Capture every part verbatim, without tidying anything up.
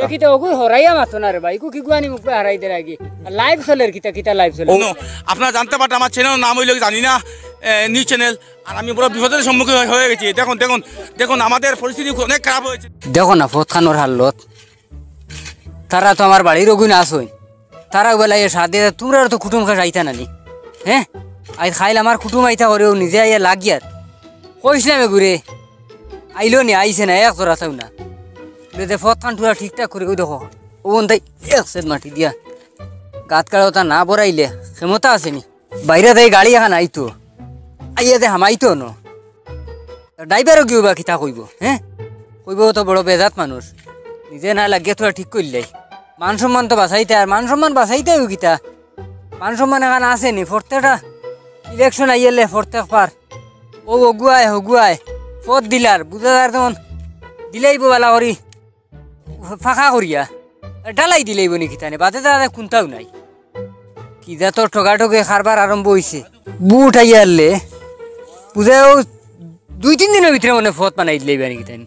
এ কিতা ওগু হরাইয়া মাতো না রে ভাই, ইগু কিগু আনি মুখ বায় হারাই দের আগে। আর live চলের কিতা, কিতা live চলের? হুনো, আপনারা জানতে পারতা আমার channel নাম অইলো জানি না, এ, news channel। আর আমি বড় বিপদের সম্মুখীন হয়ে, হয়ে গেছি। দেখুন, দেখুন, দেখুন, আমাদের পরিস্থিতি অনেক খারাপ হয়েছে। দেখো না, ফতখানোর হালত। তারা তো আমার বাড়ির ওগুন আছইন। তারা বেলা এ সাথে তোমরা তো কুটুম খা যাইতা না নি। হ্যাঁ? আইজ খাইল আমার কুটুম আইতা করেও নিজে আইয়া লাগিয়ার। কইছিলাম এগুরে। আইলো নি, আইছে না, এক জোড়া চাও না। বেদে ফতখান টুরা ঠিকঠাক করে, ওই দেখো। ও বন্ধাই এক সেট মাটি দিয়া। গাত কাড়া ওটা না বড়াইলে ক্ষমতা আছে নি। বাইরে দেয় গাড়ি এখন আইতো। আইয়া দে হামাইতো ন। ড্রাইভারও কিও বা কিতা কইবো, হ্যাঁ? কইবো তো বড় বেজাত মানুষ। নিজে না লাগিয়া তোরা ঠিক করলাই। মান সম্মান তো বাঁচাইতে, আর মান সম্মান বাঁচাইতে হইব কিতা? মান সম্মান এখন আছে নি? প্রত্যেকটা ইলেকশন আইয়ালে প্রত্যেক পার। ও অগুয়ায়, হগুয়ায়। ফত দিলার, বুঝা যার তখন দিলাইবো বালা করি। ফাঁকা করিয়া। ডালাই দিলাইবো নি কিতা নে? বাদে দাদা কুন্তাও নাই। কি জাতর ঠগাঠগে কারবার আরম্ভ অইছে। বুট আইয়ালে বুঝে ও দুই তিন দিনর ভিতরে মনে ফত বানাই দিলে ইবানি কিতানি।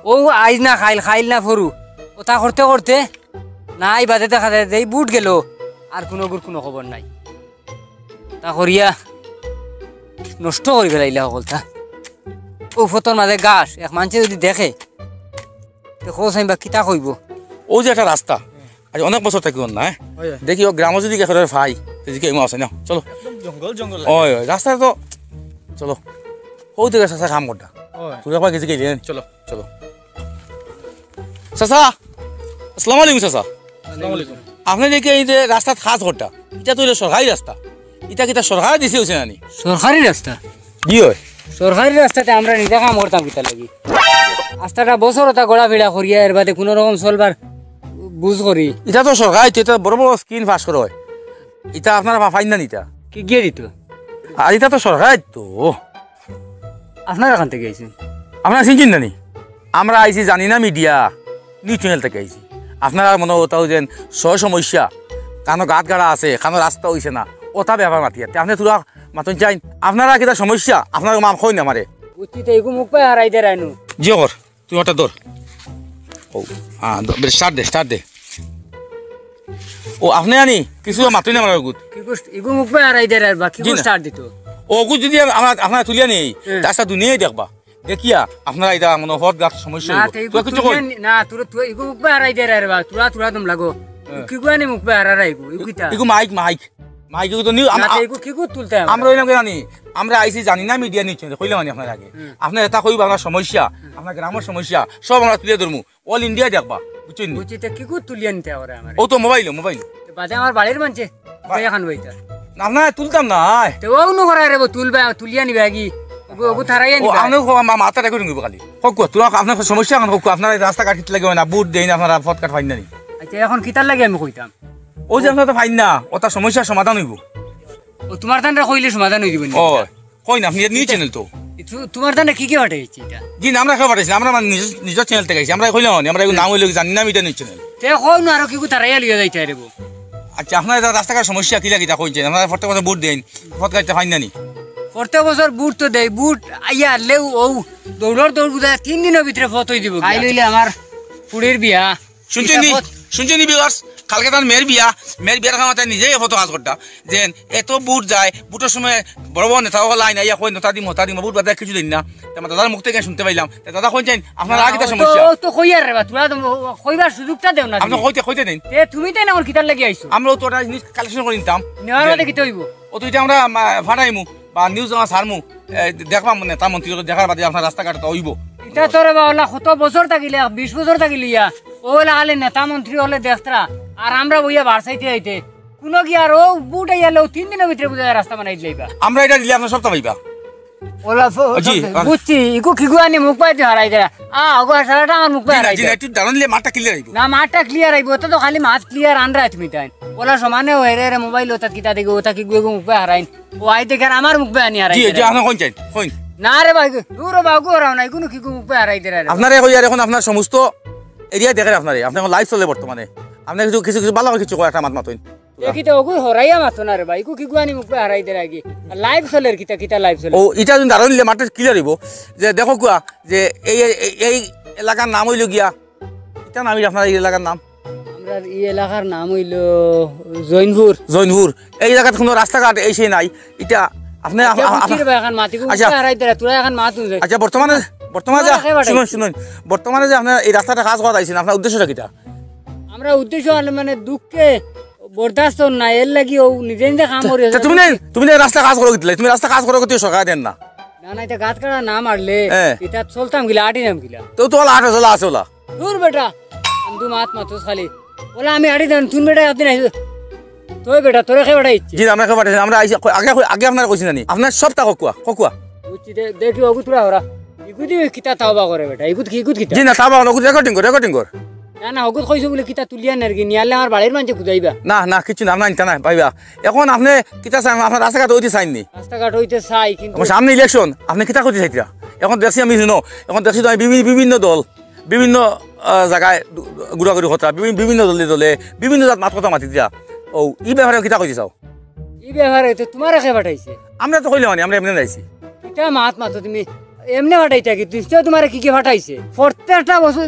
ও আইজ না খাইল, খাইল না ফরু। ওটা করতে করতে নাই বাদে দেখা যায় যে এই বুট গেল, আর কোনো গুর কোনো খবর নাই। তা করিয়া নষ্ট করি ফেলাইলা হকলতা। ও ফতর মাঝে গাছ, এক মানষে যদি দেখে, তে খোঁজ আইবা কিতা কইবো? ও যে একটা রাস্তা, আজ অনেক বছর থাকি অন না, হ্যাঁ? হয়, হয়। দেখি ও গ্রামও যদি গেছে পাই, তে দেখি এমন আছে না, চলো। একদম জঙ্গল, জঙ্গল লাগে। ওই, ওই, রাস্তা তো, চলো। ও দেখে চাচা কাম করতা। হয়। তুই একবার গেছি গেলি, হ্যাঁ? চলো। চলো। চাচা, আসসালামু আলাইকুম চাচা। আসসালামু আলাইকুম। আপনি দেখি এই যে রাস্তাত কাজ করতা, ইটা তো হইলো সরকারি রাস্তা। ইটা কিতা সরকারে দিছে অইছে না নি? সরকারি রাস্তা? জি হয়। সরকারি রাস্তাতে আমরা নিজে কাম করতাম কিতা লাগি? রাস্তাটা বছর ওটা ঘোরাফেরা করিয়া এর বাদে কোনো রকম চলবার বুঝ করি। ইটা তো সরকার, ইটা বড় বড় স্কিম পাস করা হয়। ইটা আপনারা পা-, পাইন না নি ইটা? কি গিয়ে দিত? আর ইটা তো সরকার তো। আপনারা এখান থেকে আইছেন? আপনারা চিনছেন না নি? আমরা আইছি জানি না মিডিয়া, নিউজ চ্যানেল থেকে আইছি। আপনারা মনে হতাও যেন সহ সমস্যা, কানো গাত গাড়া আছে, কানো রাস্তা হইছে না, ওটা ব্যাপার মাতি আছে। আপনি তোরা মাতন চাইন, আপনারা কিতা সমস্যা, আপনারা মাম কইন আমারে। বুঝছি তো, এগু মুখ পায় হারাই দে রাইনু। জিও কর, তুই ওটা ধর। ও, হ্যাঁ, ধর, বেশ, স্টার্ট দে, স্টার্ট দে। ও, আপনি আনি, কিছু মাতই না আমার গুত। কি গুস-, এগু মুখ পায় হারাই দে রাইবা, কি জি গুস না। স্টার্ট দিত? ও, গুত যদি আমরা, আপনারা তুলিয়া নেই, হ্যাঁ। রাস্তা দুনিয়াই দেখবা। দেখিয়া, আপনারা এটা মনে হয় হট গাছ সমস্যা না, হইব। তে ইগু তুই কিছু তুই কই? জানি-, না, তোরা, তুই ইগু মুখ বায় হারাই দে রে বা, তোরা, তোরা দম লাগো। হ্যাঁ। কিগু আনি মুখ বায় হারা রাইগু, ইগু কিতা? ইগু মাইক, মাইক। মাইক, ইগু তো নিউ-, আম-, না, তে আ-, ইগু কিগু তুলতে আমরা আমরা? অইলাম কি জানি? আমরা আইছি জানি না মিডিয়া নিচ্ছে, কইলাম আনি আপনার আগে। হুম। আপনি এটা কইবা আমরা সমস্যা, হুম। আপনার গ্রামের সমস্যা, সব আমরা তুলে ধরমু। All India দেখবা, বুঝছেন নি? বুঝছি, তে কিগু তুলিয়া নিতে পারে আমার? ও তো মোবাইল, মোবাইল। তে বাদে আমার বাড়ির মানছে, বা- ভাই এখন বইতা। না, না, তুলতাম না, আয়। তে ও নু করা রে, ও তুলবা, তুলিয়া নিবা কি? ওগু, ওগু থারাইয়া ও, নিবা। আপনি কো-, মা-, মাথা রেখে নিব খালি। হোক, তোরা আপনার সমস্যা এখন হোক, আপনার এই রাস্তাঘাট কিতা লাগে হয় না, বুট দেই না, আপনারা পথঘাট পাইন না নি? আচ্ছা, এখন কিতার লাগে আমি কইতাম? ওই যে আপনারা তো পাইন না, ওটা সমস্যার সমাধান হইব। ও, তোমার তানরা কইলে সমাধান হই দিব নি? ও, কই না, আপনি নিউ চ্যানেল তো। তু-, তোমার তানরা কি কি পাঠাইছি এটা? জি না, আমরা কেউ পাঠাইছি না, আমরা আমার নিজ, নিজের চ্যানেল থেকে আইছি, আমরা কইলাম না, আমরা এগু নাম হইলো কি জানি না, আমি এটা নিউ চ্যানেল। তে কও না, আরো কিগু তারাইয়া লিয়ে যাইতে রে বো। আচ্ছা, আপনার এটা রাস্তাঘাট সমস্যা কিলা কিতা কইছেন? আপনারা প্রত্যেক বছর বুট দেন, পথঘাট পাইন না নি? প্রত্যেক বছর বুট তো দেই, বুট আইয়া আনলেও ও দৌড়র দৌড় বুঝায় তিন দিনের ভিতরে ফত হই দিব। খাই লইলে আমার ফুড়ির বিয়া। শুনছেন নি? ইটা ফত- শুনছেন নি viewers? কালকে তার মেয়ের বিয়া, মেয়ের বিয়ার কারণে তাই নিজেই ফত কাজ করতা। যে এত বুট যায়, বুটের সময় বড় বড় নেতা লাইন আইয়া কই, "নেতা দিম, নেতা দিম", বুট বাদে কিছু দিন না। তে আমার দাদার মুখ থেকে শুনতে পাইলাম। তে দাদা কইছেন, আপনার আগে তো ও তো, সমস্যা। ও তো কইয়ার রে বা, তোরা তো কইবার সুযোগটা দেও না আপনি তুমি। কইতে, কইতে দিন। তে তুমি তাই না আমার কিতার লাগি আইছো? আমরা তো ওটা জিনিস কালেকশন করে নিতাম। নেওয়ার যে বাদে কিতা হইব? ও তো এটা আমরা, মা, ফাটাইমু বা নিউজ আমরা ছাড়মু, এ, দেখবাম নেতা মন্ত্রী লোক দেখার বাদে আপনার রাস্তাঘাট তো হইব। এটা তো রে বা, ওলা কত বছর থাকিলে, বিশ বছর থাকিলিয়া, ওলা খালি নেতা মন্ত্রী হলে দেখতরা, আর আমরা বইয়া বার চাইতে আইতে। কোনো কি আর ও বুট আইয়ালে ও তিন দিনের ভিতরে বুঝা যায় রাস্তা বানাই দিলাইবা। আমরা এটা দিলে আপনার সবটা পাইবা। ওলা ফো-, জি, সব আর বুঝছি, ইগু কিগু আনি মুখ পাইতে হারাই দেরা। আ, ওগো সারাটা আমার মুখ পাই জি না, হারাই জি না, দেরা। একটু দাঁড়ান দিলে মাঠটা ক্লিয়ার হইব। না, মাঠটা ক্লিয়ার আইব, ওটা তো খালি মাঠ ক্লিয়ার আনরা তুমি তাই। ওলা সমানে ও এরে এরে মোবাইল ওটা কিতা দেখো, ওটা কিগু এগু মুখ পাই হারাইন। ও আই দেখে আর আমার মুখ পাই আনি হারাই জি, দেরা। জি, আপনি কোন চাই? কোন? না রে ভাই, দূর বাবু ওরাও নাই, কোনো কিগু মুখ পাই হারাই দেরা রে। আপনারে কই আর এখন আপনার সমস্ত এরিয়া দেখেন আপনারে, আপনি এখন লাইভ চলে বর্তমানে। আপনি কিছু, কিছু, কিছু ভালো কিছু কয় একটা মাত মাতইন। এ কিতা ওগু হরাইয়া মাতো না রে ভাই, ইগু কিগু আনি মুখ পাই হারাই দেরা আগে। আর লাইভ চলের কিতা, কিতা লাইভ চলের? ও, ইটা যদি দাঁড়ান নিলে মাঠে ক্লিয়ার হইব যে দেখো কুয়া যে এই, এই, এই এলাকার নাম হইল গিয়া, কিতা নাম ইটা আপনার এই এলাকার নাম? আমরার ই এলাকার নাম অইলো জৈনপুর। জৈনপুর। এই এলাকাত কুনু রাস্তাঘাট এই সেই নাই। ইটা আপনে আপ-, আচ্ছা, আপ-, বুঝছি রে ভাই, এখন মাতি আচ্ছা। হারাই দিরা, তোরা এখন মাতুন যাই। আচ্ছা, বর্তমানে, বর্তমানে যে, তোরা একেবারে শুনুন, শুনুন, বর্তমানে যে আপনার এই রাস্তাটা কাজ করাত আইছইন, আপনার উদ্দেশ্যটা কিতা? আমরা উদ্দেশ্য অইলো মানে দুঃখে বরদাস্ত না, এর লাগি ও নিজে নিজে কাম করি তে তুমি নাই, তুমি নাই রাস্তা কাজ করো কিতা? তুমি রাস্তা কাজ করো কিতা সরকার দেন না? না, না, ইটা গাত কাটা না মারলে, হ্যাঁ। ইটা চলতাম কিলা, আটিতাম কিলা? তো তো ওলা আটো চলা আছে ওলা। দূর বেটা, আন্দু মাত মাতুস খালি। ওলা আমি আটিতাম, তুই বেটা আপনি নাই। তুই বেটা, তোরে কে বেটা ইচ্ছে? জি, আমরা কে পাঠাইছি, আমরা আইছি, আগে, আগে আপনারা কইছি না নি? আপনার সবটা ককুয়া, ককুয়া। বুঝছি, দে-, দেখি, ওগু তোরা ওরা। ইগুদি কিতা তাওবা করে বেটা, ইগুদ কি, ইগুদ কিতা? জি না, তাওবা না, ওগুদ রেকর্ডিং কর, রেকর্ডিং কর। না, না, ওগুদ কইছো বলে কিতা তুলিয়া নারগি, নিয়ালে আমার বাড়ির মানষে কুদাইবা। না, না, কিচ্ছু না, আপনার ইনতা নাই, ভাইবা। এখন আপনি কিতা চান, আপনার রাস্তাঘাট অইতে চাইননি? রাস্তাঘাট অইতে চাই, কিন্তু এখন সামনে ইলেকশন, আপনি কিতা করতে চাইতরা? এখন দেখছি আমি, শুনো, এখন দেখছি তো আমি বিভি-, বিভিন্ন দল, বিভিন্ন, আহ, জাগায় দু-, ঘুরাঘুরি কথা, বিভি-, বিভিন্ন দলে দলে, বিভিন্ন জাত মাত কথা মাতি দিয়া। ও, ই ব্যাপারে কিতা কইতে চাও? ই ব্যাপারে তো তোমারে কে পাঠাইছে? আমরা তো কইলে মানে, আমরা এমনে যাইছি। কিতা মাত মাতো তুমি? এমনে পাঠাইতা কি? তুমি তো তোমারে কি কি পাঠাইছে? প্রত্যেকটা বছর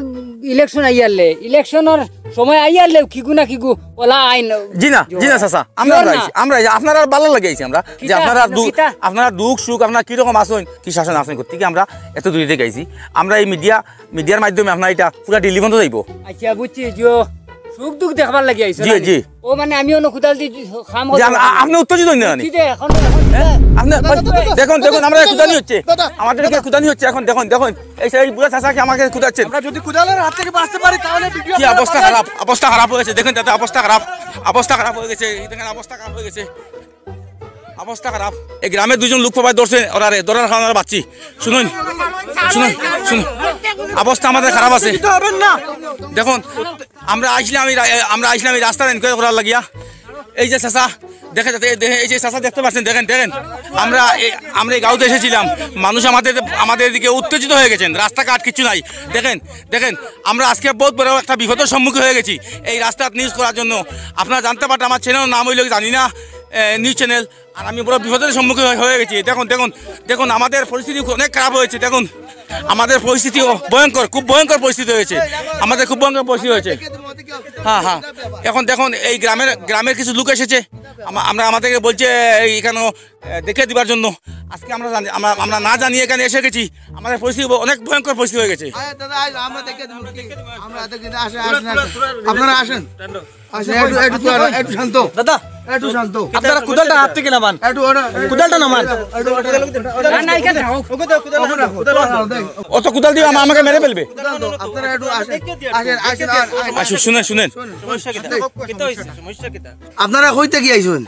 ইলেকশন আইয়ারলে, ইলেকশনর সময় আইয়ারলে কিগু না কিগু ওলা আইন। জি না, জি না, চাচা, আমরা, কিওর আমরা না? আইছি, আমরা আইছি, আপনারা ভালা লাগি আইছি আমরা, যে কিতা, আপনারা দুঃখ, কিতা? আপনারা দুঃখ সুখ, আপনারা কিরকম আছেন, কি শাসন আছেন, করতে কি আমরা এত দূরে থেকে আইছি। আমরা এই মিডিয়া, মিডিয়ার মাধ্যমে আপনারা এটা পুরা দিল্লি বন্ধ যাইব। আচ্ছা, বুঝছি, যে সুখ দুঃখ দেখবার লাগি আইছো জি, না নি? জি। ও মানে আমি অন্য কুদাল দি কাম জি, করতে আম-, আ-, আপনি উত্তেজিত হইন না নি? উত্তেজিত এখন, এখন হ্যাঁ? আপনি, দেখুন, দেখুন, আমরা কুদানি হচ্ছে। দাদা। আমাদের কি কুদানি হচ্ছে এখন? দেখুন, দেখুন, এই সেই বুড়া চাচা কি আমাকে কুদাচ্ছেন? আমরা যদি কুদালের হাত থেকে বাঁচতে পারি, তাহলে ভিডিও কি অবস্থা খারাপ, অবস্থা খারাপ হয়ে গেছে। দেখেন, তাতে অবস্থা খারাপ, অবস্থা খারাপ হয়ে গেছে। এই দেখেন, অবস্থা খারাপ হয়ে গেছে, অবস্থা খারাপ। এই গ্রামে দুইজন লোক পাবায় ধরছে, ওরারে ধরার কারণে ওরা বাঁচছি। শুনুন, শুনুন, শুনুন, অবস্থা আমাদের খারাপ আছে। দেখুন, আমরা আইছিলাম এই রা-, আমরা আইছিলাম এই রাস্তার এনকোয়ারি করার লাগিয়া। এই যে চাচা, দেখে যাতে, দেখে, এই যে চাচা দেখতে পাচ্ছেন, দেখেন, দেখেন, আমরা এই, আমরা এই গাঁওতে এসেছিলাম, মানুষ আমাদের, আমাদের দিকে উত্তেজিত হয়ে গেছেন, রাস্তাঘাট কিচ্ছু নাই। দেখেন, দেখেন, আমরা আজকে বহুত বড় একটা বিপদের সম্মুখীন হয়ে গেছি এই রাস্তার নিউজ করার জন্য। আপনারা জানতে পারতেন, আমার চ্যানেলের নাম হইল কি জানি না, এ, নিউজ চ্যানেল। আর আমি বড় বিপদের সম্মুখীন হয়ে, হয়ে গেছি। দেখুন, দেখুন, দেখুন, আমাদের পরিস্থিতি অনেক খারাপ হয়েছে। দেখুন, আমাদের পরিস্থিতি ও ভয়ঙ্কর, খুব ভয়ঙ্কর পরিস্থিতি হয়েছে। আমাদের খুব ভয়ঙ্কর পরিস্থিতি হয়েছে। হ্যাঁ, হ্যাঁ। এখন দেখুন, এই গ্রামের, গ্রামের কিছু লোক এসেছে, আমা-, আমরা, আমাদেরকে বলছে এই এখানে, এ, দেখে দিবার জন্য। আজকে আমরা জানি, আমরা, আমরা না জানি এখানে এসে গেছি। আমাদের পরিস্থিতি অনেক ভয়ঙ্কর পরিস্থিতি হয়ে গেছে। আরে দাদা, আজ আমরা দেখে দেবো কি? আমরা দেখে দেবো। আসেন, আসেন, আসেন। আপনারা আসেন। আসেন, একটু, একটু, একটু, একটু শান্ত। দাদা, একটু শান্ত। আপনারা কুদালটা হাত থেকে নামান। একটু ওটা, কুদালটা নামান। একটু ওটা, না, না, এখানে রাখো। ওখানে রাখো, ওখানে রাখো। অত কুদাল দিয়ে আমা-, আমাকে মেরে ফেলবে। কুদাল দাও, আপনারা একটু আসেন। আসেন, আসেন, আর, আর, আচ্ছা, শুনেন, শুনেন। শুনেন। সমস্যা কিতা? কিতা হইছে? সমস্যা কিতা? আপনারা কই থাকি আইছইন?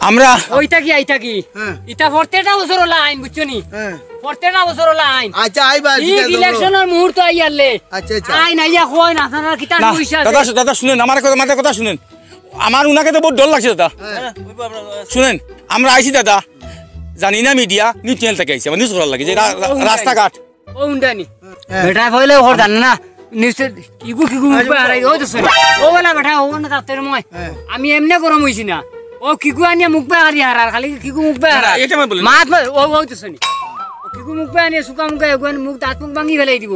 আমরা কই থাকি আই থাকি? হ্যাঁ। ইটা প্রত্যেকটা বছর ওলা আইন, বুঝছো নি? হ্যাঁ। প্রত্যেকটা বছর ওলা আইন। আচ্ছা, আইবা, ঠিক জিজ্ঞাসা করো। ইলেকশনর মুহূর্ত আইয়ারলে। আচ্ছা, আচ্ছা। আইন আইয়া কয় না, আপনারা কিতা না, পয়সা দাদা, আছে? দাদা, শুনেন, আমার কথা, আমার কথা শুনেন। আমার উনাকে তো বহুত ডর লাগছে, দাদা। হ্যাঁ। শুনেন, আমরা আইছি, দাদা, জানি না মিডিয়া, নিউজ চ্যানেল থেকে আইছি, আমার নিউজ করার লাগে, যে রা-, রা-, রাস্তাঘাট। ও উন্ডানি। হ্যাঁ। বেটা কইলে ওর জানে না। নিউজ কিগু, কিগু মুখ বায় হারাই, ওই তো শুনি। ও বলা বেটা, ও না তাতে মই। হ্যাঁ। আমি এমনে গরম হইছি না। ও কিগু আনিয়া মুখ বায় হারি হারার, খালি কিগু মুখ বায় হারার। এটা আমি বলি না। মাত মাত, ও, ওই তো শুনি। ও কিগু মুখ বায় আনিয়া শুকা মুখ বায়, এগুয়ান মুখ দাঁত মুখ ভাঙি ফেলাই দিব।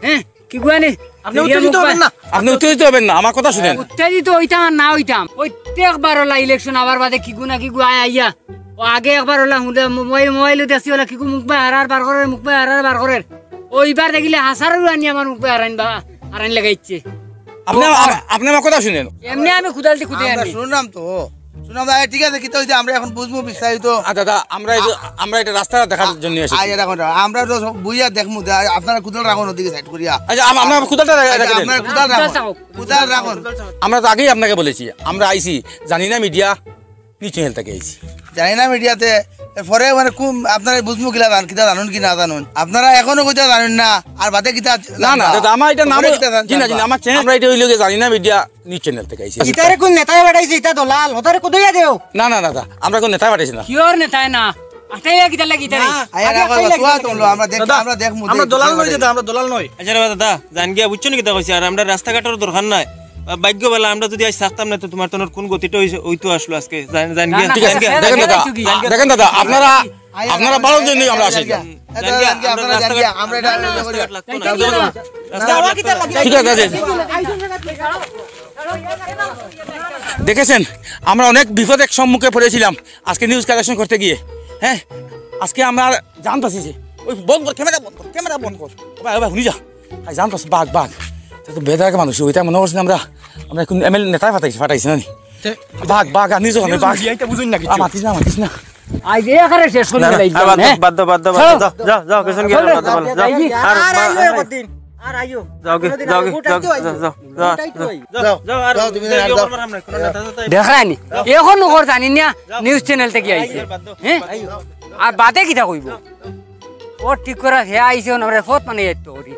হ্যাঁ? কিগু আনি? আপনি উত্তেজিত হবেন না। আপনি উত্তেজিত হবেন না, আমার কথা শুনেন। উত্তেজিত হইতাম আর না হইতাম, প্রত্যেকবার ওলা ইলেকশন আবার বাদে কিগু না কিগু আয় আইয়া। ও আগে একবার ওলা হুদা মোবাইল, মোবাইল দেখছি ওলা কিগু মুখ বায় হারার বার করের, মুখ বায় হারার বার করের। ও ইবার দেখিলে হাসারও আনি আমার মুখ বায় হারাইন বা হারাইন লাগাইছে। আপনি, আপ-, আপনি আমার কথা শুনেন। এমনি আমি কুদালটি কুদে আমরা আনি। শুনলাম তো। শুনলাম, আচ্ছা, ঠিক আছে, কিতা হইছে আমরা এখন বুঝবো বিস্তারিত। আ, দাদা, আমরা এই যে, আমরা এটা রাস্তা দেখার জন্য এসেছি। আ, দেখো না, আমরা তো সব বইয়া দেখমু, দে, আপনারা কুদাল রাখুন ওদিকে সাইড করিয়া। আচ্ছা, আম-, আমরা কুদালটা রেখে আচ্ছা, দেন। আপনারা কুদাল রাখুন। কুদাল রাখুন। আমরা তো আগেই আপনাকে বলেছি, আমরা আইছি, জানি না মিডিয়া, নিউজ চ্যানেল থেকে আইছি। জানি না মিডিয়াতে, এরপরে মানে কোন, আপনারা বুঝমু কিলা জান-, কিতা জানুন কি না জানুন। আপনারা এখনো কইতা জানুন না, আর বাদে কিতা না, না, জানবা? দাদা, আমার এটা নাম বাদে কিতা জান-, জি না, জি না, জানবা? আমার চ্যানেল, আমরা এটা হইলো গিয়ে জানি না মিডিয়া নিউজ চ্যানেল থেকে আইছি। ইতারে কোন নেতায় পাঠাইছে? ইতা দলাল, ওতারে কুদাইয়া দেও। না, না, দাদা, আমরা কোন নেতায় পাঠাইছি না। কিওর নেতায় না? আটাইয়া কিতা লাগি ইতারে? না, আগে আগে আটাইয়া কিতা লাগি? আমরা দেখ-, দাদা, আমরা দেখমু, আমরা দেখ, দলাল নই দাদা, আমরা দলাল নই। আচ্ছা রে দাদা, জান গিয়া বুঝছো নি কিতা কইছি? আর আমরা রাস্তাঘাটর দরকার নাই। আ, ভাগ্য ভালা, আমরা যদি আজ থাকতাম না, তো তোমার তনর কোন গতিটা হইছে, ওই তো আসলো আজকে। জান, জান না, গিয়া, না, ঠিক আছে, জান গিয়া, দেখেন দাদা, দেখেন দাদা, আপনারা, আপনারা ভালোর জন্যই আমরা আসি। জান গিয়া, জান গিয়া, আমরা আপনারা জান গিয়া, রাস্তাঘাট আমরা এটা লাগতো না। রাস্তাঘাট লাগতো না। ঠিক আছে, আছে। দেখেছেন, আমরা অনেক বিপদের সম্মুখে পড়েছিলাম আজকে নিউজ কালেকশন করতে গিয়ে। হ্যাঁ, আজকে আমরা জান বাঁচিছে। ওই বন্ধ কর, ক্যামেরা বন্ধ কর, ক্যামেরা বন্ধ কর। ও ভাই, ও ভাই, হুনি যা। ভাই, জান বাঁচ, বাঘ, বাঘ। তা তো বেদাগ মানুষ, ওইটা মনে করছেন আমরা, আমরা এখন এমএলএ নেতায় ফাটাইছি, ফাটাইছি না নি? বাঘ, বাঘ, আর নিজে ওখানে বাঘ। আ, মাতিস না, মাতিস না। আই যে এখানে শেষ করে না, না, দিলাই, আর বাদ দাও, হ্যাঁ? বাদ দাও, বাদ দাও, চলো। যাও, যাও, যাও, কিছু কি চলো। বাদ দাও, যাও। এই যে আর আর আইও একদিন, আর আইও। যাও গে, যাও গে, যাও, যাও, যাও, যাও, যাও, যাও, যাও, তুমি যাও, যাও, যাও, আর যাও, তুমি যাও, যাও, যাও, যাও, যাও, যাও। দেখরায়নি? এখন নগর জানি না, নিউজ চ্যানেল থেকে আইছে। হ্যাঁ? আর বাদে কিতা কইব? ও ঠিক করা হে আইছে, ওনারে ফত মানে এত করি।